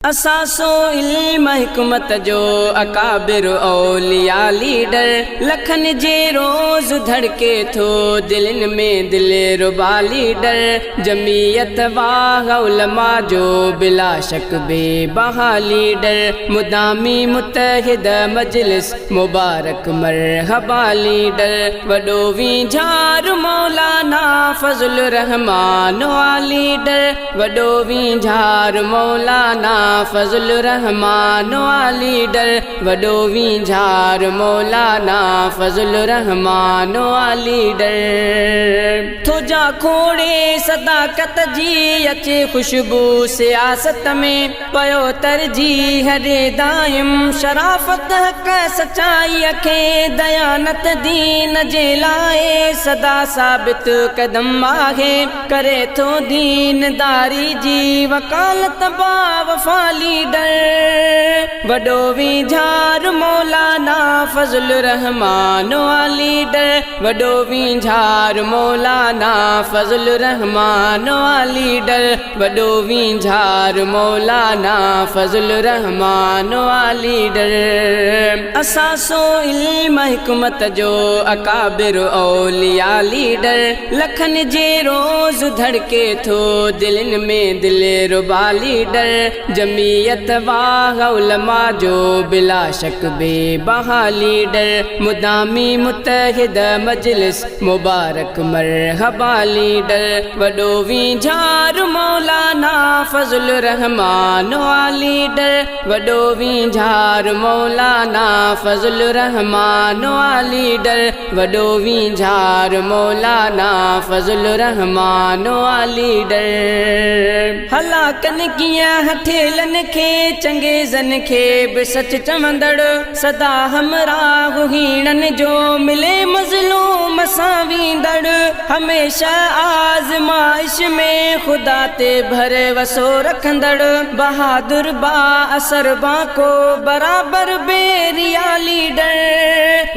اثاثو علم حڪمت جو اڪابر اولياء ليڊر لکن جي روز ڌڙڪي ٿو دلين ۾ دل ربا ليڊر جميعت واهه علماء جو بلا شڪ بي بها ليڊر مدامي متحد مجلس مبارڪ مرحبا ليڊر وڏو وينجهار مولانا فضل الرحمان آ ليڊر وڏو وينجهار مولانا فضل الرحمان آ ليڊر وڏو وينجهار مولانا فضل الرحمان آ ليڊر. ٿو جا کوڙي صداقت جي اچي خوشبو سياست ۾. پيو ترجيح ڏي دائم شرافت حق سچائيء کي ديانت دين جي لاء سدا ثابت قدم آهي ڪري ٿو دين داري جي وڪالت باوفا ليڊر وڏو وينجهار مولانا فضل الرحمان آ ليڊر وڏو وينجهار مولانا فضل الرحمان آ ليڊر وڏو وينجهار مولانا فضل الرحمان آ ليڊر. اثاثو علم حڪمت جو اڪابر اولياء ليڊر لکن جي روز ڌڙڪي ٿو دلين ۾ دل ربا ليڊر جميعت واهه علماء جو بلا شڪ بي بها ليڊر مدامي متحد مجلس مبارڪ مرحبا ليڊر وڏو وينجهار مولانا فضل الرحمان آ ليڊر وڏو وينجهار مولانا فضل الرحمان آ ليڊر وڏو وينجهار مولانا فضل الرحمان آ ليڊر. هلاڪن ڪيئن هٺيلن کي چنگيزن کي به سچ چوندڙ سدا همراهه هيڻن جو ملي مظلوم سان ويندڙ هميشه آزمائش ۾ خدا تي ڀروسو رکندڙ بهادر با اثر بانڪو برابر بي ريا ليڊر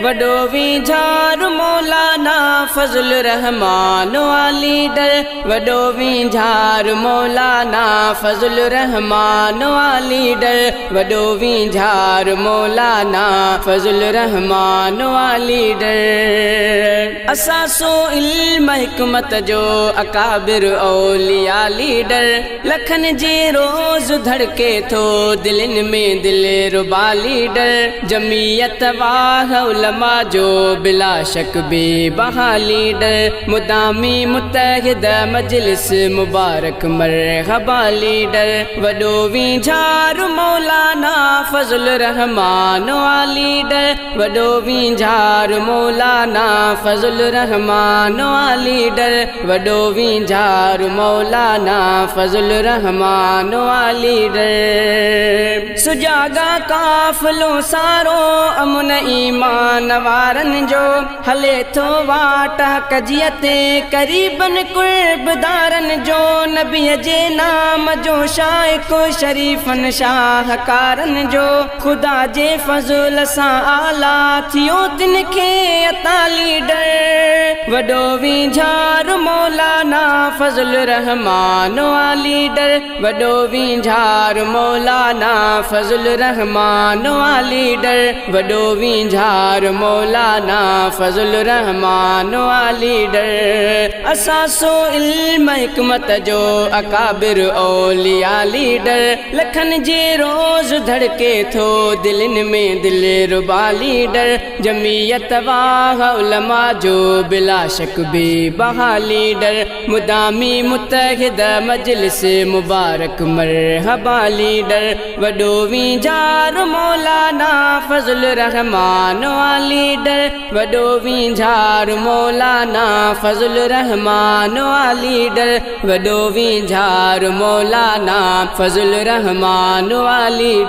وڏو وينجهار مولانا فضل الرحمان آ ليڊر وڏو وينجهار مولانا فضل الرحمان آ ليڊر وڏو وينجهار مولانا فضل الرحمان آ ليڊر. اثاثو علم حڪمت جو اڪابر اولياء ليڊر لکن جي روز ڌڙڪي ٿو دلين ۾ دل ربا ليڊر جميعت واهه علماء جو بلا شڪ بي بها ليڊر مدامي متحد مجلس مبارڪ مرحبا ليڊر وڏو وينجهار مولانا فضل الرحمان آ ليڊر وڏو وينجهار مولانا فضل الرحمان آ ليڊر وڏو وينجهار مولانا فضل الرحمان آ ليڊر. سجاڳا قافلو سارو امن ايمان وارن جو. هلي ٿو واٽ حق جيء تي قريبن قربدارن جو نبيء جي نام جو شائق شريفن شاهڪارن جو خدا جي فضل سان اعليٰ ٿيو تن کي عطا ليڊر وڏو وينجهار مولانا فضل الرحمان آ ليڊر وڏو وينجهار مولانا فضل الرحمان آ ليڊر وڏو وينجهار مولانا فضل الرحمان آ ليڊر. اثاثو علم حڪمت جو اڪابر اولياء ليڊر لکن جي روز ڌڙڪي ٿو دلين ۾ دل ربا ليڊر جميعت واهه علماء جو بلا شڪ بي بها ليڊر مدامي متحد مجلس مبارڪ مرحبا ليڊر وڏو وينجهار مولانا فضل الرحمان آ ليڊر وڏو وينجهار مولانا فضل الرحمان آ ليڊر وڏو وينجهار مولانا فضل الرحمان آ ليڊر.